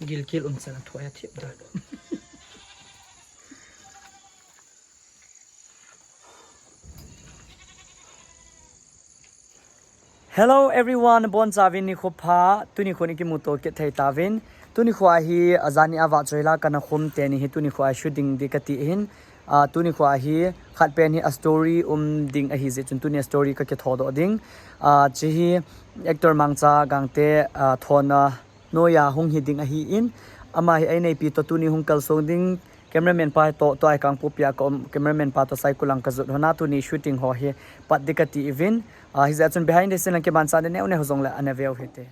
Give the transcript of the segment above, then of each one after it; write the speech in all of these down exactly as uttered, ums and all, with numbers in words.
Gilkel umchan a thua thip da. Hello everyone, bonchauvin nikho pha, tuni kho ni kimuto kit thei tauvin. Tuni kho hi ajani a vahchoi la kana khum teni hi tuni kho a shooting ding kati hin. Ah, tuni kho hi khat pen hi a story um ding ahi jeh chun tuni a story ka kithodoh ding. Ah, hiche hi actor Mangcha Gangte, ah, thona noiya hung hi ding ahin, ama hi a inneipi toh tuni hung kalsong ding, cameraman pa toh, toh a Kangpokpi a ka um, cameraman pa toh Saikul lang ka jot hon a tuni shooting ho hi pat ding kati uvin. Ah, hijeh chun behind the scene lang kimanchah neo neo jongle ana veu hite.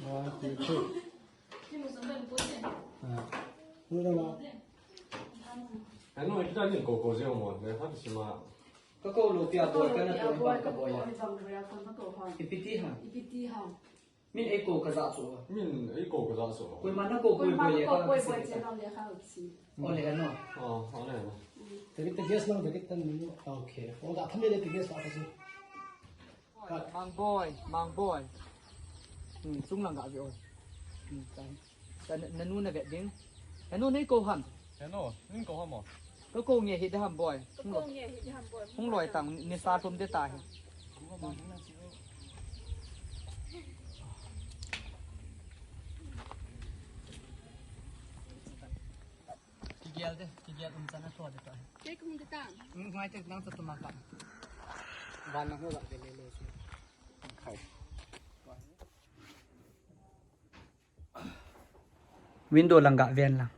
One, two, three. Ah. Ano, kita ni ko ko jeng mo, ne ha si ma. Ka ko lo pia boy, ka na to ni ka boy. Ipiti ha. Min ei ko ka ja chu. Min ei ko ka ja chu. Koima na ko ko boy le ka. Ole no. Ah, ole no. Te te gas lang, te te tan ni. Okay. O da tham le te gas pa ka si. Mangboi, Mangboi. Hmm, chung lang ga ve oi. Hmm, tan. Tan nanu na ve ding. Nanu nei ko ham. Hello, nei ko ham mo. Ka ko nge hi de ham boy. Ka ko nge hi de ham boy. Hung loi tang ni sa thum de ta hi. Kigel de, kigel umchan a thua de ta. Kei kung de ta. Hmm, ngai te nang ta tuma ka. Van na ho la de le le su. Khai. Window lang ga ven lang.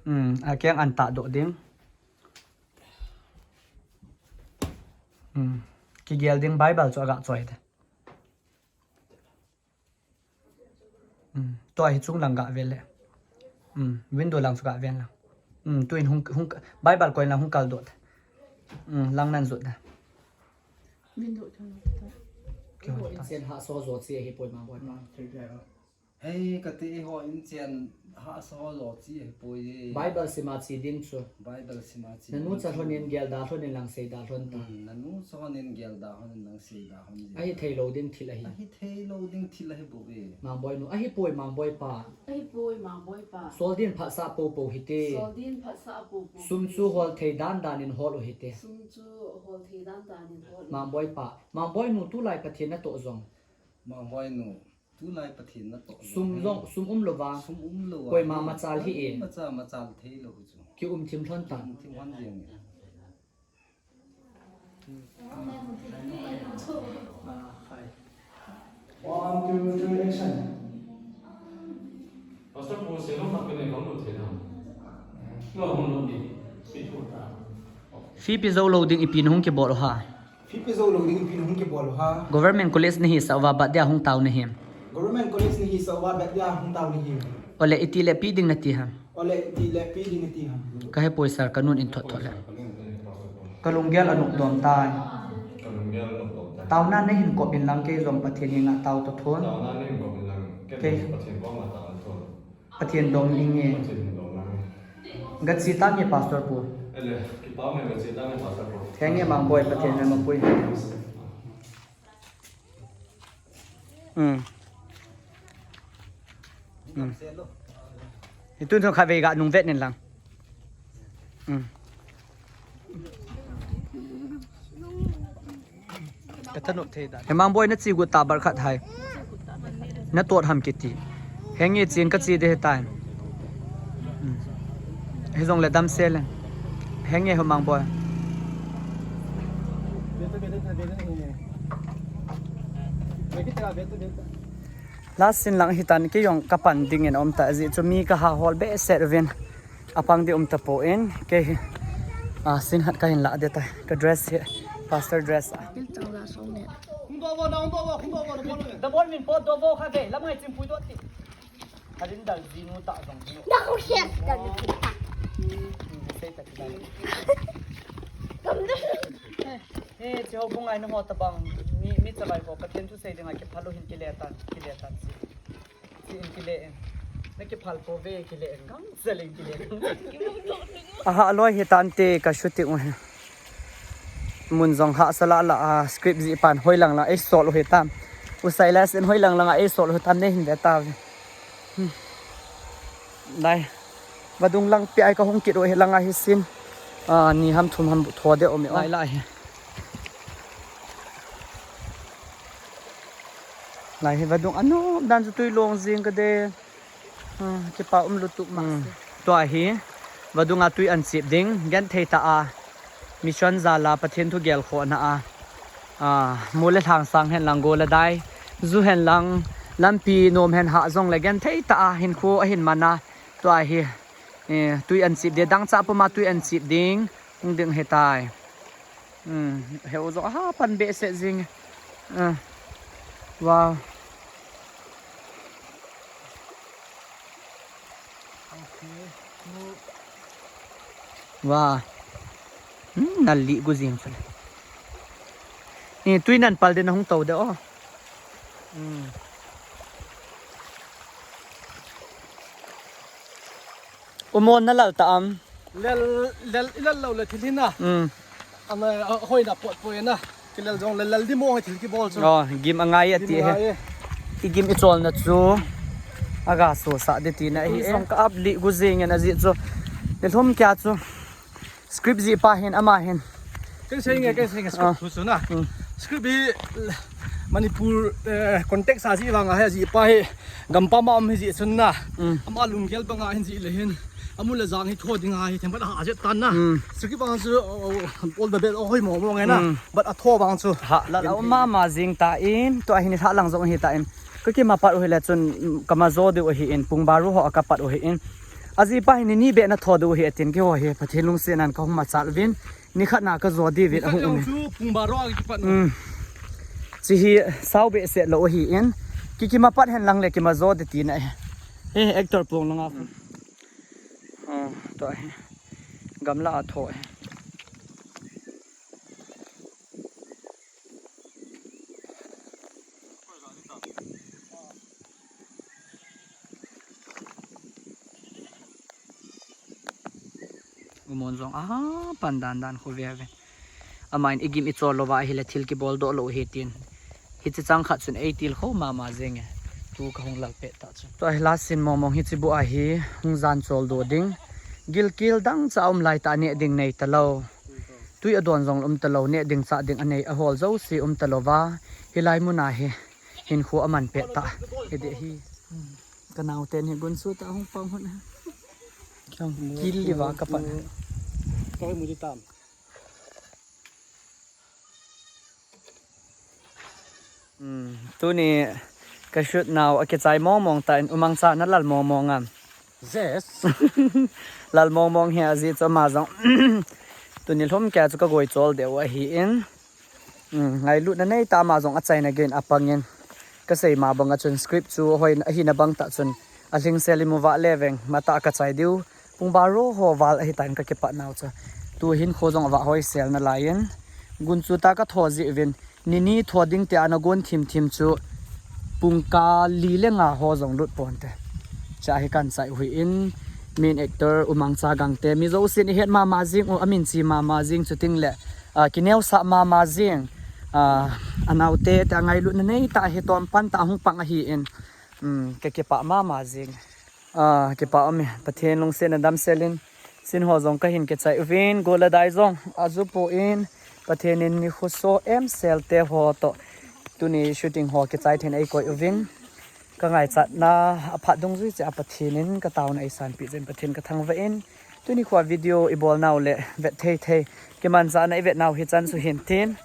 Hmm, a keng an ta doh ding. Hmm, kigel ding Bible chu aga choi de. Hmm, tua hi chung lang ga ve le. Hmm, window lang chu ga ven lang. Hmm, tuin hung, hung, Bible koi lang hung kal doh. Hmm, lang nan jot da. Window thang ta. Kihon ta. Sen ha so jo chi hi poi ma boy ma. Ei, kati ho in chen ha so lo chi hi poi. Bible sima chi ding chu. Bible sima chi. Nanu cha lhon in gel da lhon in lang sei da lhon ta. Hmm, nanu cha lhon in gel da lhon in lang sei da lhon. Ahi thei lo ding thil ahi. Ahi thei lo ding thil ahi bou ve. Mangboi nu, ahi poi Mangboi pa. Ahi poi Mangboi pa. Sol din phat sa po po hite. Sol din phat sa po po. Sum chu hol thei dan dan in hol u hite. Sum chu hol thei dan dan in hol u. Mangboi pa. Mangboi nu tulai Pathen na toh jong. Mangboi nu. Tulai Pathen na toh. Sum jong, sum um lou va. Sum um lou va. Koima machal hi e. Koima cha machal thei lou chu. Ki um thim lhon ta. Ki um thim lhon jeng e. One, two, three, action. Pastor Paul se lo mat ka ne kam lo thei na. Lo hung lo ni. Pi thu ta. Fee pe jou lou ding ipi na hung kibol u ha. Fee pe jou lou ding ipi na hung kibol u ha. Government college na hisah uva, bat dia hung tao na him. Government college na hisah uva, bat dia hung tao na him. Ole iti le pe ding na ti ham. Ole iti le pe ding na ti ham. Ka he poi sir, ka nun in thot thot le. Ka lunggel a nop dom tai. Ka lunggel a nop dom tai. Taona na hin kop in lang kei jong Pathen henga tao ta thon. Taona na hin kop in lang kei jong Pathen koma tao ta thon. Pathen dong inge. Pathen dong inge. Gachi tange Pastor pu. Ele, kipa me gachi tange Pastor pu. Henge Mangboi Pathen me mapui. Hmm. Hmm. Itu tu kha vei ga nung vet nin lang. Hmm. Ka thanop thei da. He Mangboi na chi gu ta bar khat hai. Na tot ham kiti. Henge chin ka chi de he tai. Hmm. He jong le dam se le. Henge ho Mangboi. Last scene lang hitan kei jong ka pan ding in um ta ji chu mi ka ha hol be set uvin. Apang di um ta pon, kei hi, ah, sin hat ka hin la de ta, ka dress hi, pastor dress a. Bil chang la song ne. Da bol min pot do bo kha ve, lam ngai chim pui do ti. Halin dal ji nu ta jong. Da ko share da ni ta. Sei ta ti da. Kam da. Eh, chi ho bung ai na ho ta bang, mi, mi chalai ho, Pathen thu sei ding a kiphal u hin kile tan, kile tan si. Chi in kile in. Na kiphal po ve kile in. Gang selin kile in. Aha, loi hi tante ka shooting u hi. Mun jong hahsa la la, a, script ji pan hoi lang la, ei sol u hi tam. U Silas in hoi lang langa ei sol u tam nei hin ve ta ve. Hmm. Lai. Vadung lang pi ai ka hung kit u hi langa hi sin. Ah, ni ham thum ham bu tho de om e. Lai lai hi. Lai hi vadung anu dan chu tui long jing ka de. Ah, kipa um lutuk ma. Hmm. Tua hi vadunga tui an chip ding, genthei ta a, mission jala Pathen thu gel khona a, ah, mu le lhang sang hen lang go le dai, ju hen lang, lampi nom hen ha jong le genthei ta a, hinkho a hin mana, tua hi, eh, tui an chip de dang cha puma tui an chip ding, hung ding he tai. Hmm, heu jong aha pan behseh jing. Ah. Wow. Wow. Hmm, nal li gu jing chule. Ni tui nan pal de na hung to de o. Hmm. Umon na lal ta am. Lel, lel, lel lo le thil hina. Hmm. Ana, a, hoina pot poina. Kilel jong lel, lel di mo thil kibol chu. Oh, gim angai ati he. Gim angai e. I gim i cholna chu. Aga so sa de tina hi. Jong ka ap li gu jing en aji chu. Ni lhum kya chu. Script ji pa hin ama hin. Kan sei nge, kan sei nge script thu chu na. Hmm. Script hi Manipur, eh, context a ji vang a he ji pa hi. Gampa ma um hi ji chun na. Hmm. Ama lunggel banga hin ji le hin. Amu le jang hi tho ding a hi themkhat a ha jet tan na. Hmm. Script vang chu, oh, oh, all the best, oh, hoi mo mo nge na. Hmm. But a tho vang chu. Ha, la la ma ma jing ta in, tua hin ha lang jong hi ta in. Ka kima pat u hi le chun, mm, kama jo de u hi in, pung baru ho ka pat u hi in. Aji pa hi ni ni be na tho de u hi atin ki ho hi, Pathen lungset nan ka hung ma chal vin. Ni khat na ka jo di vin a hung um. Chu pung baru a ki pat. Hmm. Chi hi sao behseh lo hi in. Ki kima pat hen lang le kima jo de ti na. He actor pung langa. Ah, to hi. Gamla a tho hi. Umon jong aha pan dan dan khu ve ve. Amain i gim i chol lova hi le thil kibol doh lo hi tin. Hichi chang khat chun ei til kho ma ma jeng e. Tu ka hung lal pet ta chun. Tua hi la sin mong mong hichi bu a hi hung jan chol do ding. Gilkil dang cha um lai ta ne ding nei ta lo. Tui a don jong um ta lo, ne ding cha ding a nei a hol jo si um ta lo va. Hi lai mun a hi hin khu a man pet ta. Hi de hi. Ka nau ten hi gun su ta hung pang hun. Kil li va ka pan. Ka hoi mu di tam. Hmm, tuni ka shoot nau a kichai mong mong ta in umang cha na lal mong mong am. Yes. Lal mong mong hi aji chu ama jong. Tuni lhom kya chu ka goi chol deu ahi in. Hmm, ngailutna nei ta ama jong a chaina gen a pang in. Ka sei ma bang a chun script chu hoi ahi na bang ta chun a hling sel i mu va le veng ma ta ka chai diu. Pung baro ho val ahi tan ka kipat nau chu. Tu hin kho jong a va hoi sel na lai in. Gun chu ta ka tho ji vin. Ni ni tho ding te ana gon thim thim chu pung ka li le nga ho jong lut pon te. Cha hi kan chai hui in main actor Umang Cha Gang te mi jo sin i het ma ma jing u amin chi ma ma jing chu ting le, ah, kineu sa ma ma jing, ah, anau te te a ngailutna nei ta hi tom pan ta hung pang ahi in, um, ka kipa ma ma jing. Ah, kipa um e, Pathen lungsetna damsel in, sin ho jong ka hin kichai uvin, go le dai jong, a ju po in, Pathen in ni khuso em sel te ho to, tuni shooting ho kichai then ei koi uvin, ka ngaichatna a phat dungjui che a Pathen in ka tauna ei sanpi jen Pathen ka thangvah in, tuni khua video i bol nau le vet thei thei, kimanchahna i vet nau hi chan chu hin tin,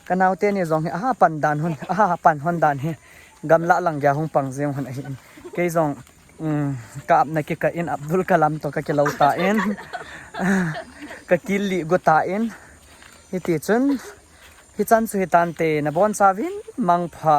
ka nau te ni jong hi aha pan dan hun, aha pan hon dan hi, gamla lang gya hung pang jing hun ahi in, kei jong Um, ka apna kikah in Abdul Kalam to ka kilo ta in. Ka kil li gu ta in. Hiti chun, hichan chu hitan te na bon cha vin mangpha.